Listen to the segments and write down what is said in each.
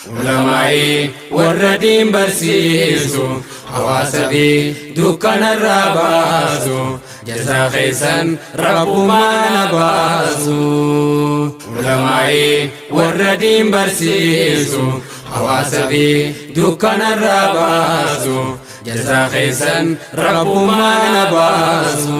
Ulamaa'ii warra diin barsiisu, hawaasa fi dukkanarraa baasu, jazaa keessan Rabbumaan haa baasu. Ulamaa'ii warra diin barsiisu, hawaasa fi dukkanarraa baasu, jazaa keessan Rabbumaan haa baasu.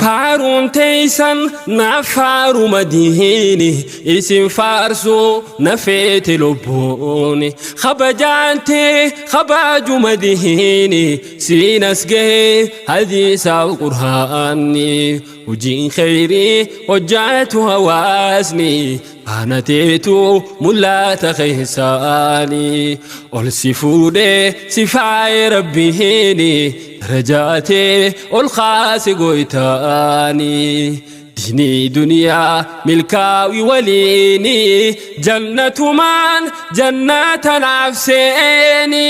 Faaruun teeysan naaf faaruma diini, isin faarsuu na feete lubbuuni. Kabajaan tee kabajuma diini, siin as gahe hadiisaaf qur'aanni. Hojiin kheyrii hojjaatu hawaasni, faana teetu mul'ata keessaani. Ol si fuudhee si faaye Rabbiini, darajaa tee ol kaase goytaani. Diinii duniyaa milkaawi waliini, jannatumaan jannata naaf seeni.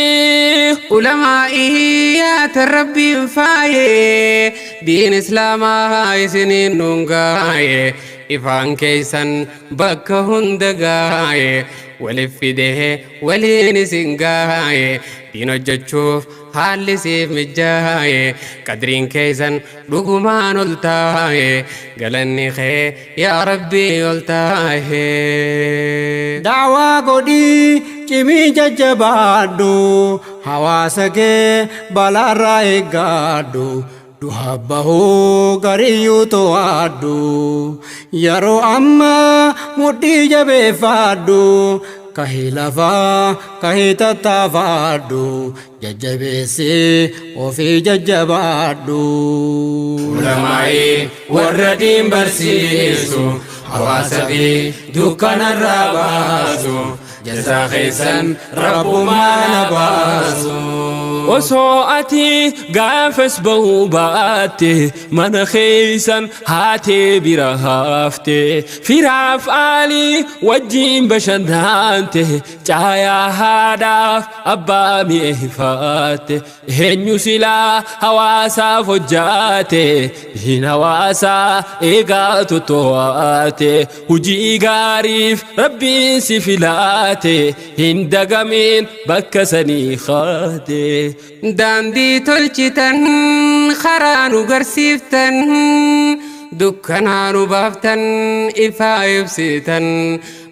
Ulamaa'ii yaata Rabbiin faaye, diin Islaamaa isiniin nuun gaaye, ifaan keessan bakka hunda gaaye, walif fidee waliin isin gaaye, diin hojjechuuf haalli siif mijjaaye, qadriin keessan dhugumaan ol taaye, galanni kee yaa Rabbii ol taaye. Da'waa godhii cimii jajjabaadhu, hawaasa kee balaarraa eeggadhu, du'a bahuu gariyyuu to'adhu, yeroo ammaa mudhii jabeeffadhu, kahii lafaa kahii tattaafadhu, jajjabeessi ofii jajjabaadhu. Ulamaa'ii warra diin barsiisu, hawaasa fi dukkanarraa baasu, jazaa keessan Rabbumaan haa baasu. Osoo ati gaafas bahuu baatte, mana keessan haatee bira hafte, firaaf aalii wajjin bashannante, caayaa haadhaaf abbaa mi'eeffatte, eenyu silaa hawaasaaf hojjaate, diin hawaasaa eegaa toto'ate, hujii gaariif Rabbiin si filaate, hin dagamin bakka sanii kaate. Daandii tolchitan, karaa nu garsiiftan, dukkanaa nu baaftan, ifaa ibsitan,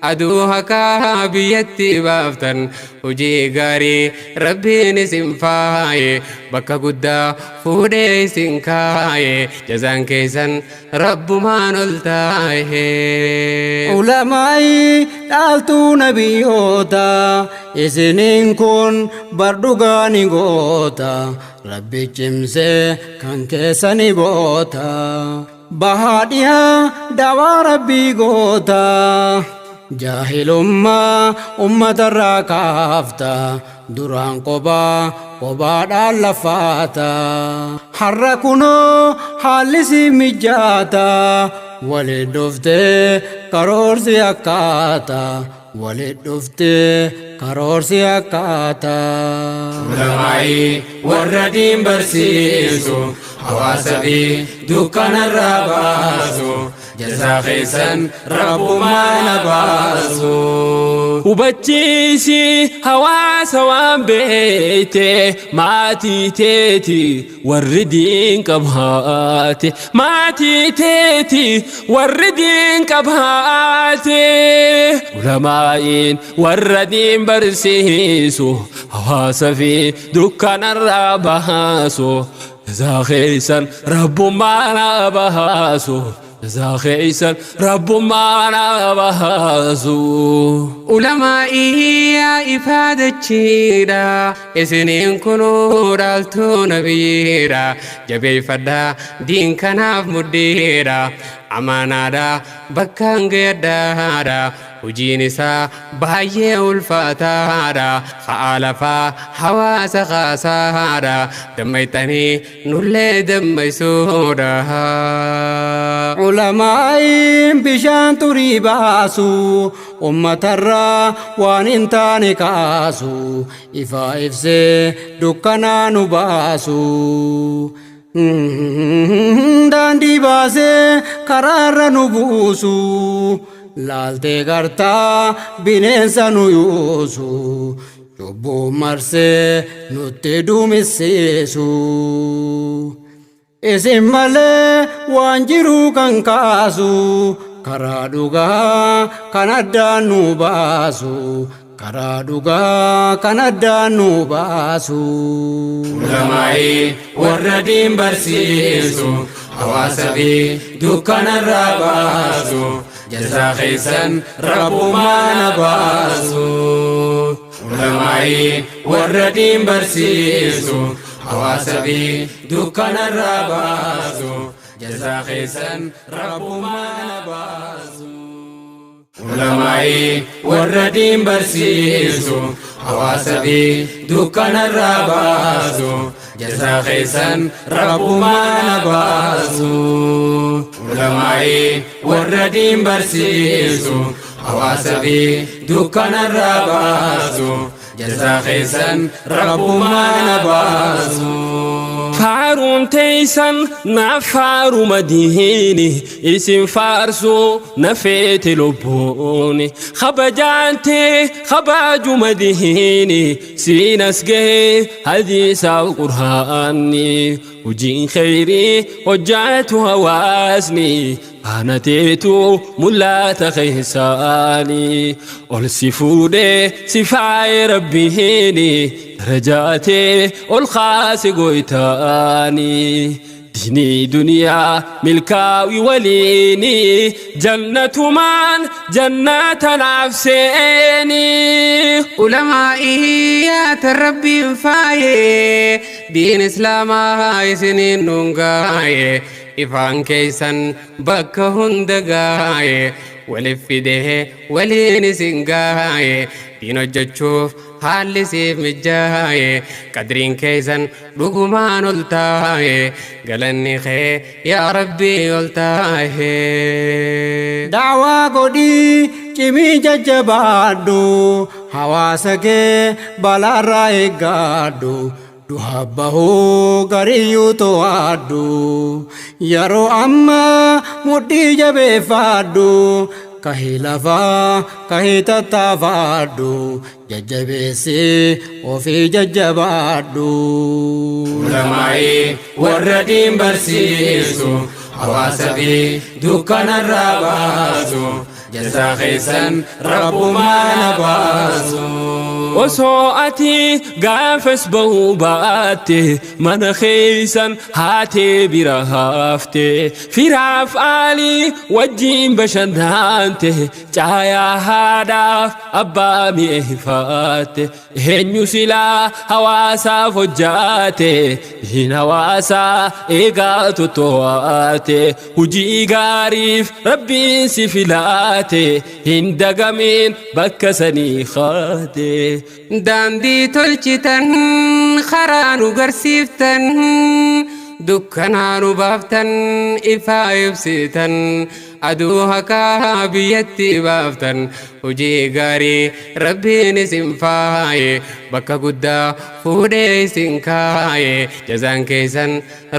aduu haqaa biyyatti baaftan, hojii gaarii Rabbiin isin faaye, bakka guddaa fuudhee isin kaaye, jazaan keessan Rabbumaan ol taaye. Ulamaa'ii dhaaltuu nabiyyoota, isiniin kun bar dhugaa ni goota, Rabbi cimsee kan keessani boota, bahaa dhihaa dawaa Rabbii goota, jaahilummaa ummatarraa kaafta, duraan qobaa qobaadhaan lafaata, har'a kunoo haalli si mijaata, waliin dhuftee karoorsi akkaata, waliin dhuftee karoorsi akkaata. Ulamaa'ii warra diin barsiisu, hawaasa fi dukkanarraa baasu, jazaa keessan Rabbumaan haa baasu. Hubachiisi hawaasa waan beeyte, maatii teeti warri diin qabaate, maatii teeti warri diin qabaate. Ulamaa'iin warra diin barsiisu, hawaasa fi dukkanarraa baasu, jazaa keessan Rabbummaan haa baasu, jazaa keessan Rabbummaan haa baasu. Ulamaa'ii yaa ifaa dachiidha, isiniin kunuu dhaaltuu nabiyyiidha, jabeeffadhaa diin kanaaf mudhiidha, amaanaadha bakkaan gayadhaadha, hojiin isaa baay'ee ulfaataadha, ka'aa lafaa hawaasa kaasaadha, dammayxanii nullee dammaysuudha. Ulamaa'iin bishaan xurii baasu, ummatarraa waan hin taane kaasu, ifaa ibsee dukkanaa nu baasu. Daandii baasee karaarra nu buusu. Laaltee gartaa bineensa nu yuusu. Cubbuu marsee nutti duumessiisu. Isin malee waan jiru kan kaasu, karaa dhugaa kan addaan nu baasu, karaa dhugaa kan addaan nu baasu. Ulamaa'ii warra diin barsiisu, hawaasa fi dukkanarraa baasu, jazaa keessan rabbumaan baasu. Ulamaa'ii warra diin barsiisu, hawaasa fi dukkanarraa baasu, jazaa keessan rabbumaan baasu. Ulamaa'ii warra diin barsiisu, hawaasa fi dukkanarraa baasu, jazaa keessan rabbumaan baasu. Ulamaa'ii warra diin barsiisu, hawaasa fi dukkanarraa baasu, jazaa keessan rabbumaan baasu. Faaruun teeysan naaf faaruma diini, isin faarsuu na feete lubbuuni. Kabajaan tee kabajuma diini, siin as gahee hadiisaaf qur'aanni. Hojiin kheyrii hojjaatu hawaasni, faana teetu mul'ata keessaani. Ol si fuudhee si faaye rabbiini, darajaatee ol kaase goytaani. Diinii duniyaa milkaawi waliini, jannatumaan jannata naaf seeni. Ulamaa'ii yaata rabbiin faayee, diin islaamaa isiniin dhungaaye, ifaan keessan bakka hunda gaaye, walif fidee waliin isin gaaye, diin hojjechuuf haalli siif mijaaye, qadriin keessan dhugumaan ol taaye, galanni kee yaa rabbii ol taaye. Da'waa godhii cimii jajjabaadhu, hawaasa kee balaarraa eeggadhu. Du'a bahuu gariyyuu to'adhu, yeroo ammaa mudhii jabeeffadhu, kahii lafaa kahii tattaafadhu, jajjabeessi ofii jajjabaadhu. Ulamaa'ii warra diin barsiisu, hawaasa fi dukkanarraa baasu, jazaa keessan rabbumaan baasu. Osoo ati gaafas bahuu baatte, mana keeysan haatee bira hafte, firaaf aalii wajjiin bashannante, caayaa haadhaaf abbaa mi'eeffatte, eenyu silaa hawaasaaf hojjaate, hin hawaasaa eegaa toto'aate, hujii gaariif rabbiin si filaate, hin dagamin bakka sanii kaate. Daandii tolchitan, karaa nu garsiiftan, dukkanaa nu baaftan, ifaa ibsitan, aduu haqaa biyyatti baaftan, hojii gaarii rabbiin isin faaye, bakka guddaa fuudhee isin kaaye, jazaan keessan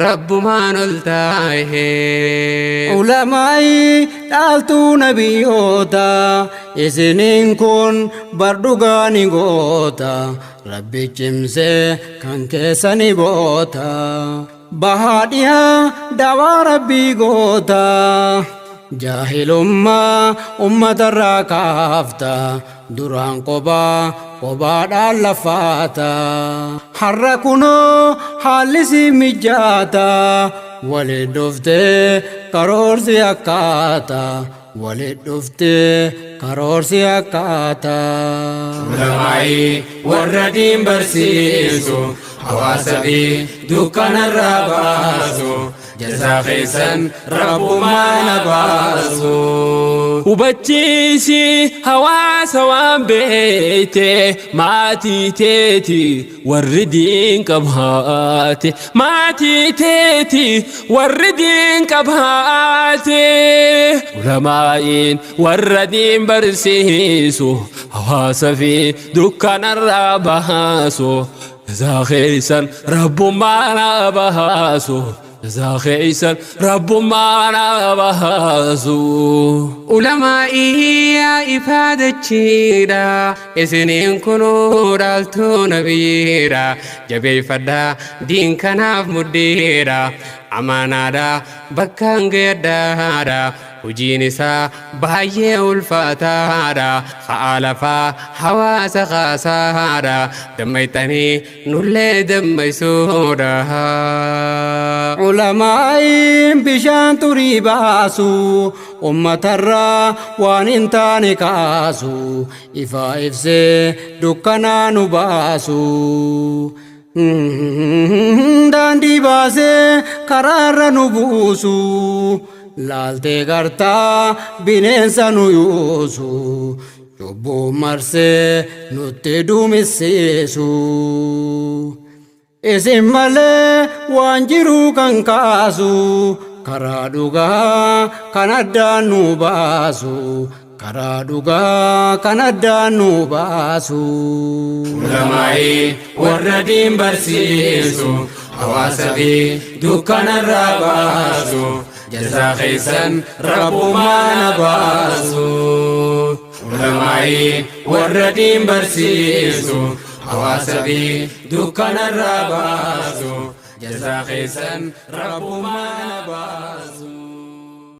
rabbumaan ol taaye. Ulamaa'ii dhaaltuu nabiyyoota, isiniin kun bar dhugaa ni goota, rabbi cimsee kan keessani boota. Bahaa dhihaa dawaa rabbii goota, jaahilummaa ummatarraa kaafta, duraan qobaa qobaadhaan lafaata. Har'a kunoo haalli si mijaata, waliin dhuftee karoorsi akkaata, waliin dhuftee karoorsi akkaata. Ulamaa'ii warra diin barsiisu, hawaasa fi dukkanarraa baasu, jazaa keessan rabbumaan baasu. Hubachiisi hawaasa waan beeyte, maatii teeti warri diin qabaate, maatii teeti warri diin qabaate. Ulamaa'iin warra diin barsiisu, hawaasa fi dukkanarraa baasu, jazaa keessan rabbummaan baasu. Jazaa keeysan rabbummaan haa baasu. Ulamaa'ii yaa ifaadachiidha, isiniin kunuu dhaaltuu nabiyyiidha. Jabeeffadhaa, diin kanaaf mudhiidha, amaanaadha bakkaan gayadhaadha. Hojiin isaa baay'ee ulfaataadha, ha'a lafaa hawaasa kaasaadha, dammayxanii nullee dammaysuudha. Ulamaa'iin bishaan xurii baasu, ummatarraa waan hin taane kaasu, ifaa ibsee dukkanaa nu baasu. Daandii baasee karaarra nu buusu, laaltee gartaa bineensa nu yuusu, cubbuu marsee nutti duumessiisu. Isin malee waan jiru kan kaasu, karaa dhugaa kan addaan nu baasu, karaa dhugaa kan addaan nu baasu. Ulamaa'ii warra diin barsiisu, hawaasa fi dukkanarraa baasu, jazaa keessan rabbumaan haa baasu. Ulamaa'ii warra diin barsiisu, hawaasa fi dukkanarraa baasu, jazaa keessan rabbumaan haa baasu.